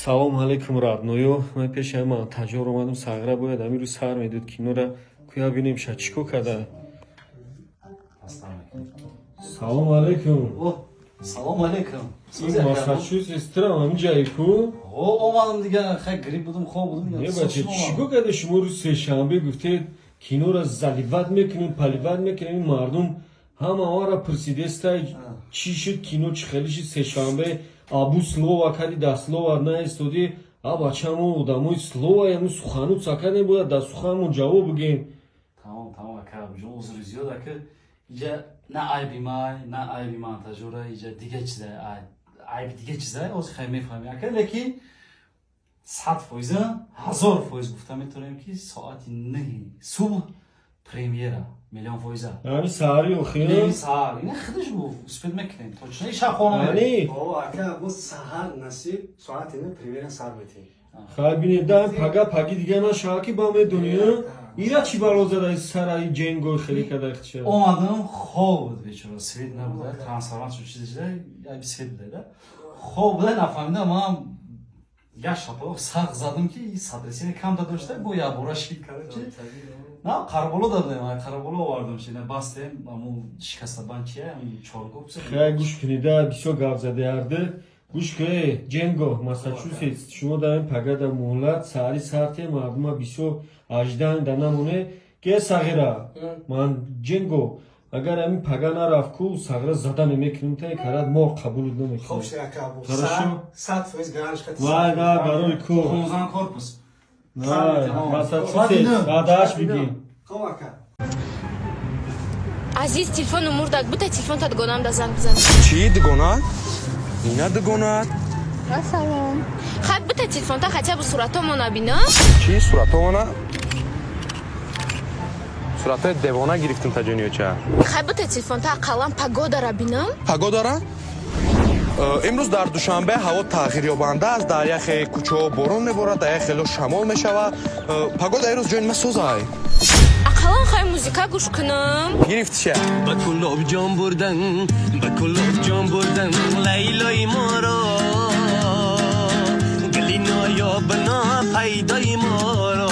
Салом алейкум, родной. Ман пеши ҳама таҷор омадам. Сағра бояд ҳамин рӯз сар медод кинора. Куя бинем, ша чӣ кор карда. Салом алейкум. Салом алейкум. Ин Массачусетс трам ҳамин ҷае ку? О, омадам дига, хай, грипп будум, хоб будум. Не, бача, чӣ кор карда? Шумо рӯз сешанбе гуфтед, кинора заливать мекунем, поливать мекунем. Ин мардум ҳама ора пурсидестай, чӣ шуд кино, чӣ хеле шуд. Сешанбе абу слова кади, да слова наистодӣ. А бачамо, одамои слова, яну сухану цакадем, бояд да суханмон ҷавоб бигем. Тамом, тамом, ака ҷон, узри зиёд, ака. Иҷа на айби май, на айби монтажёра, иҷа дига чиза, айби дига чиза, ҳозир хай мефаҳмем, ака, лекин 100%, 1000% гуфта метавонем, ки соати 9-и субҳ премьера, миллион фоиза. Ҳами саҳари охир? Не, саҳар ина худаш гуфт, успеть мекунем, точно шаб хона. Ани. О, ака, боз саҳар насиб соати 9 премьера сар метем. Хай, бинед, да пага паги дига нашава, ки ба медонӣ ира чӣ бало зада сараи ҷенгои хеле када хча. Омадам, хоб буд бечора, свет набуда, трансформатор чизе чизе, айби свет буда, да, хоб буда, нафаҳмидам. Ман як шапалоқ сахт задам, ки сотрясение камта дошта, бо якбора шид, короче. На Қараболо дадем, Қараболо овардам, чи бастем, аму шикастабанд чия, чоргоп. Хай, гӯш кунида, бисёр гап заде ҳарду. Гӯш куне, Ҷенго Массачусетс, шумо дар ин пагада муҳлат саҳари сарте, мардума бисёр аждан да намоне ке. Сағира, ман Ҷенго, агар ҳамин пага нарафт ку, сағира зада намекунем, та карат мо қабул намекунем. Хоб шуд, ака. Хорошо. 100% гаранш хати. Вай, на барои ку. 15 корпус. Массачусетс адаш бигин. Хоб, ака. Азиз, телефону мурдак бута, телефонта дугонам да занг бизан. Чӣ дугона? Ина дугонат? Салом. Хай, бута телефонта, хотя бы суратомона бина. Чӣ суратомона? Суратҳои девона гирифтем, таҷониёча. Хай, бута телефонта, ақаллан погодара бинам. Погодара? Имрӯз дар Душанбе ҳаво тағйирёбанда аст. Дар яхе кӯчаҳо борон меборад, дар як хело шамол мешавад. Погода имрӯз ҷои ма созай. Ақаллан хай музика гӯш кунам. Гирифтиша. Ба Кулоб ҷон бурдан, ба Кулоб ҷон бурдан Лайлои моро, гили ноёб нопайдои моро.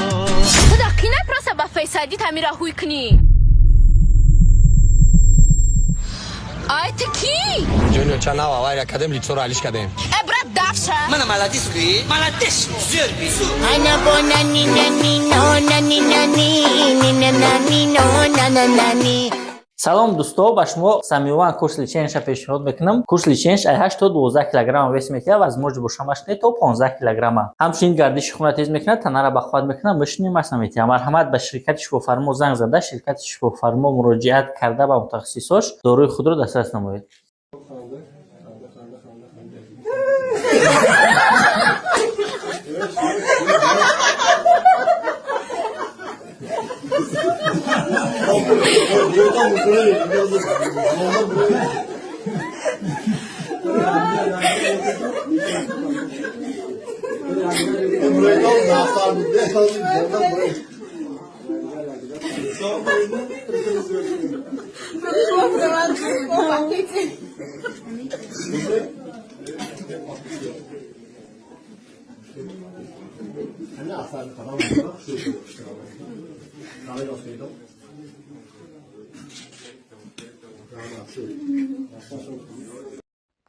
Ту да қина, просто ба Face ID тамира ҳуй кунӣ. Ай, ту кӣ? Ҷониёча, нав авария кардем, лицоро алиш кардем. Э, брат, дафша. Мана, молодец ки, молодец, зӯр бизӯр. Ana bona ni na ni no na ni na ni ni na na ni no na na na ni. Салом, дӯсто, ба шумо Самиёван курс лечения ша пешниҳод мекунам. Курс лечения ш ай 8 то 12 килограмма вес мекунад, возможно бошамаш не то 15 килограмма. Ҳамчунин гардиши хуна тез мекунад, танара бақувват мекунад, мышечный масса метиҳад. Марҳамат, ба ширкати Шифофармо занг зада, ширкати Шифофармо муроҷиат карда, ба мутахассисош доруи худро дастрас намоед. Ханда, ханда, ханда, ханда, ханда.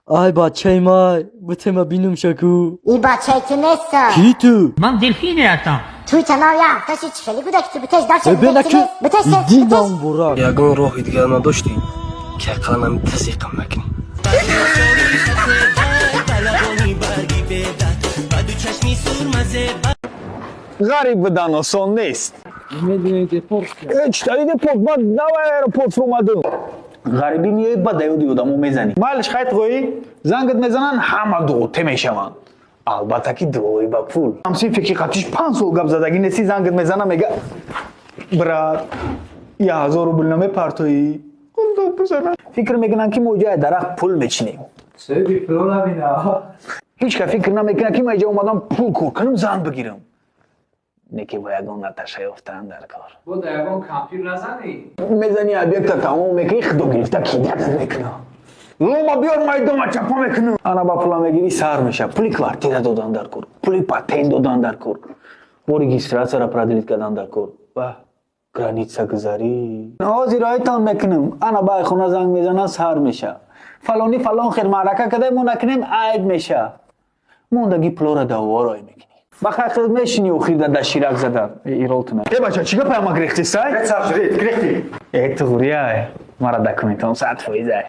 Ай, бачаи май, бутема бинум шаку. И бачаи ту неста. Ки ту? Ман дельфине ҳастам. Туй танав я ҳафташи чӣ хеле гудак ту бутеш дафша. Э, бена ки бутеш. иди нам бурак. Ягон роҳи дигар надоштӣ, ки ақаллан ҳами тазиқам накунӣ? Ғариб будан осон нест. Читари депорт, ман нав аэропорт фуромадам. Ғарибӣ меои, ба даёди одамо мезанӣ. Майлиш, хайт ғоӣ, зангат мезананд, ҳама дуоте мешаванд. Албатта ки дуои ба пул. Ҳамсинфе ки қатиш 5 сол гап задагӣ нестӣ, зангат мезана, мега: «Брат, 1000 рубл намепартоӣ?» Фикр мекунанд, ки мо ҷои дарахт пул мечинем. Ҳеҷ ка фикр намекунад, ки ман иҷа омадам пул кор кунам, зан бигирам. Не ки бо ягон Наташа ёфтан дар кор. Мезани, объекта тамом мекунӣ, худо гирифта кидатат мекуна. Лома биёр, майдома чапа мекунам. Ана ба пула мегирӣ, сар меша. Пули квартира додан дар кор, пули патент додан дар кор, бо регистрацияра продлить кардан дар кор, ба граница гузарӣ. Ҳозир ойтон мекунам. Ана ба хона занг мезанад, сар меша. Фалони фалон хел маърака кадай, мо накунем, айб меша. Мондагӣ пулора давворой мекунӣ. Ба хайр мешинӣ, охир да ширак зада иролтуна. Э, бача, чӣ гапая ма грехтисай? Э, туғрияй. Мара документам 100% ай.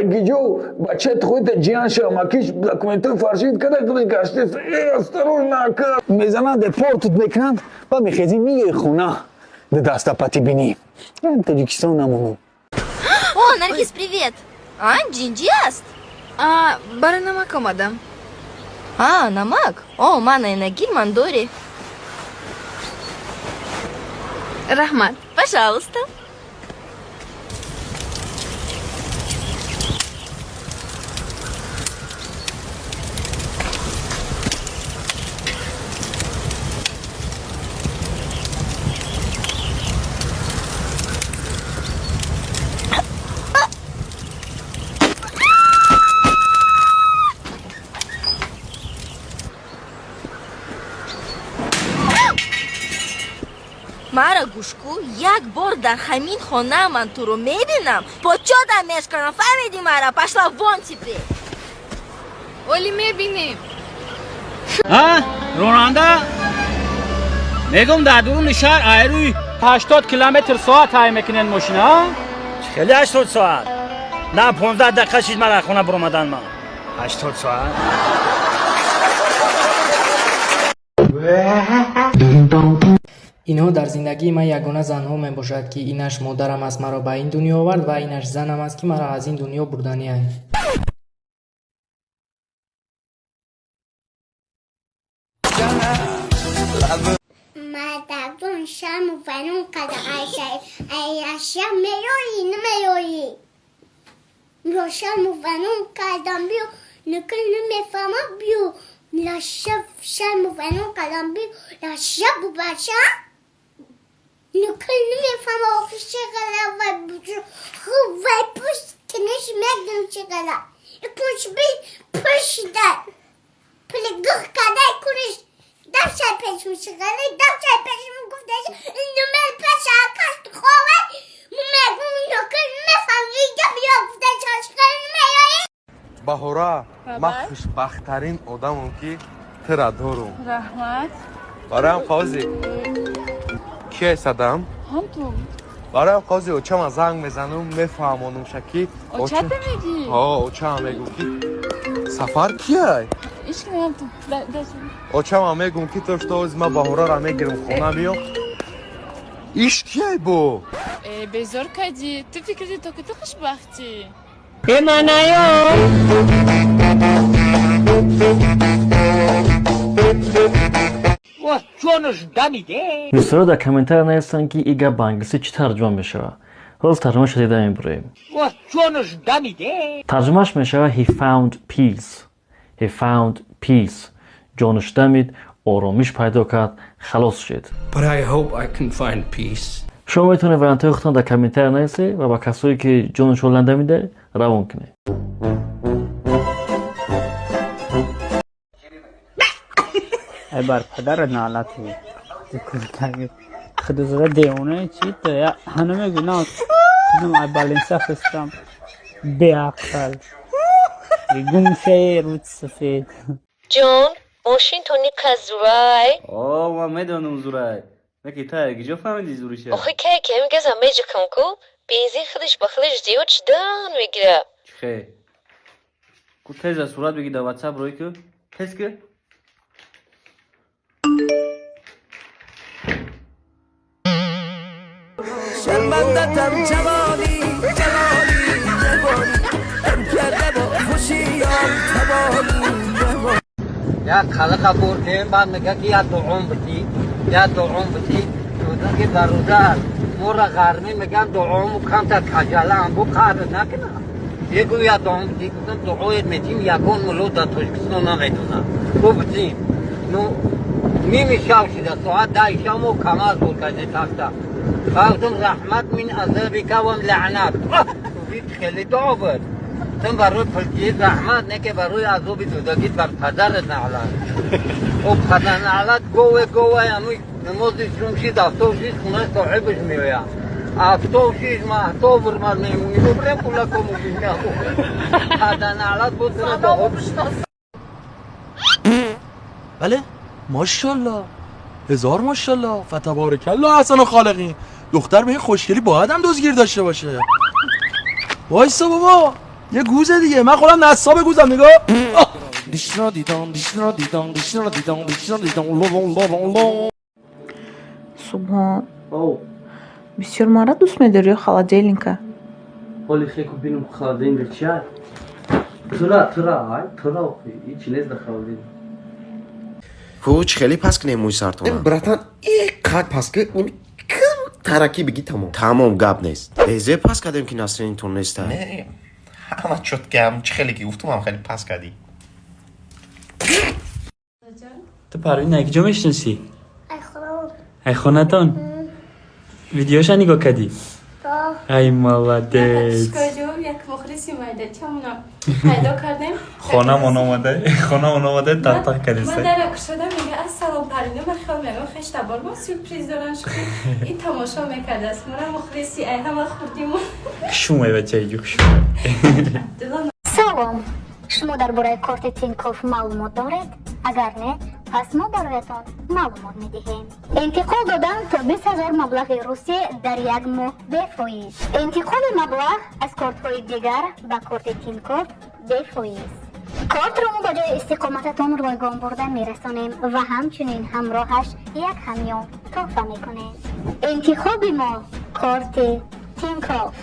Гиҷо, бача твойта ҷиян шамакиш документои фаршид када худаш гаштест. Э, осторожно, ака. Мезананд, депортут мекунанд, ба мехезӣ, миёи хона. Ду даста пати бинӣ. Тоҷикистон намонум. О, Наргиз, привет! А, ҷинҷи аст? А, барои намак омадам. А, намак? О, мана инагир мандори. Раҳмат. Пожалуйста. Мара гӯшку, як бор дар ҳамин хона ман туро мебинам, почода мешканам, фаҳмиди мара? Пошла вон теперь. Оли мебинем. А ронанда мегум, дар дуруни шаҳр айрӯи 80 километр соат ҳай мекунен мошина. Хеле 80 соат на, 15 дақиқа шид ман аз хона буромадан, ман 80 соат. Инҳо дар зиндагии ман ягона занҳо мебошад, ки инаш модарам аст, маро ба ин дунё овард, ва инаш занам аст, ки маро аз ин дунё бурданиай. Мардагон шарму вайрон карда, айраша меёӣ, намеёӣ? Ё шарму вайрон кардам, биё, нукл намефаҳмам, биё, лаша шарму вайрон кардам, биё, лаша бубача, нукл намефаҳмам, охи чӣ ғалат вай хуб вай пушт киниш мегдум, чӣ ғалат икунш би пушта пули гух кардай куниш давшай пешм, чӣ ғалат давшай пешм гуфташ номер паша акаш ховай мегум, нукл намефаҳмам, иҷа биё гуфташ, чӣ меёӣ? Баҳора, ман хушбахттарин одамам, ки тура дорум. Раҳмат. Бароям қози кие садам? Ҳам ту. Бароям қози очама занг мезанам, мефаҳмонумша, ки Очата мегӣ? Ҳо, очама мегум, ки сафар кияй. Ишкинам ту. Очама мегум, ки то что ози ман Баҳорара мегирам, хона миём. Иш кияй бо? Э, безор кардӣ. Ту фикр кардӣ, то ки ту хушбахтӣ. Эманаё. Дӯсторо дар комментария нависанд, ки ин гап ба англисӣ чӣ тарҷума мешавад. Ҳоз тарҷумаша дида мебуроем. Тарҷумааш мешавад he found peace. He found peace. Ҷонаш дамид, оромиш пайдо кард, халос шуд. But I hope I can find peace. Шумо метавонед вариантҳои худтон дар комментария нависед ва ба касое, ки ҷонашон ландамида, равон кунед. Ай бар падарат налати. Худозада девона чи то я ҳана мегӯ на худам ай балинса хистам беақл гумшаи рӯд сафед. Ҷон, мошин тони қазурай. О, ман медонам зурай. Наки та гиҷо фаҳмиди зуриша? Охи, кай ки ҳамин газам меҷикам ку, бензин худаш ба худаш зиёд шидан мегира. Чихе? Ку теза сурат бигир, дар ватсап рӯй ку. Тез ку. شرمندتم جوانی جوانی جوانی ام کرده با خوشیام توانی. Як халақа бурдем, баъд мега, ки як дуом битӣ, як дуом битӣ. Гуфтам, ки бародар, моро ғармӣ меган, дуому камтар каҷалаам бу қаҳр накунам. Егу як дуом битӣ, гуфтам, дуоет метим, ягон мулло дар Тоҷикистон намедонад. Гу битим. Ну, ними шав шуда, соат 10 шав мо КамАЗ буд каҷи тахта. Гуфтам, раҳмат мин азабика ва лаънат. Хеле дуо буд. Тун барои пулгирӣ раҳмат, не ки барои азоби додагит бар падарат наълат. О падар наълат, гове гове ҳамуи намози шум шид, афтоб шид, хонаи соҳибаш меояд. Афтоб шид, маҳтоб бурмад, мемонӣ бубрем пулакому бина. Падар наълат буд. بله، ماشاءالله، هزار ماشاءالله، فتبارک الله احسن خالقین. دختر به این خوشگلی باید هم دزدگیر داشته باشه. وایسا بابا، یه گوزه دیگه. من خودم نصاب گوزم، نگاه. Субҳон, бисёр мара дӯст медорӣ ё холодильника? Ҳоли хеку бинум, холодильник чия? Тура, тура, ай, тура, охи, ҳичи нест дар холодильник. Ҳуч хеле пас кунем мӯи сартона. Братан, қад пас ки кам тараки бигӣ, тамом. Тамом, гап нест. Безе пас кардем ки настроениятон неста. Не, ҳама чёткам, чӣ хеле ки гуфтум, ҳам хеле пас кардӣ. Ту Парвин якҷо мешиносӣ? Ай худо. Ай хонатон видеоша нигоҳ кардӣ? Ай, молодец. Шукрҷон, як мухлиси майдачамона пайдо кардем. Хонамон омада, хонамон омада, тақтақ Ман кардиста. дар кушода мега: «Ассалом, Парвина». Ман хел мегам, хештабор мо сюрприз дорам, шукр, ин тамошо мекардааст мара, мухлиси ай ҳама хурдимон. Хушумай, бачаҷу, хушумай. Салом, шумо дар бораи корти Тинькофф маълумот доред? Агар не, пас мо бароятон маълумот медиҳем. Интиқол додан то 20 000 маблағи русӣ дар як моҳ бефоиз. Интиқоли маблағ аз кортҳои дигар ба корти Тинькофф бефоиз. Кортро мо ба ҷои истиқомататон ройгон бурда мерасонем ва ҳамчунин ҳамроҳаш як ҳамён тӯҳфа мекунем. Интихоби мо корти Тинькофф.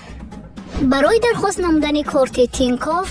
Барои дархост намудани корти Тинькофф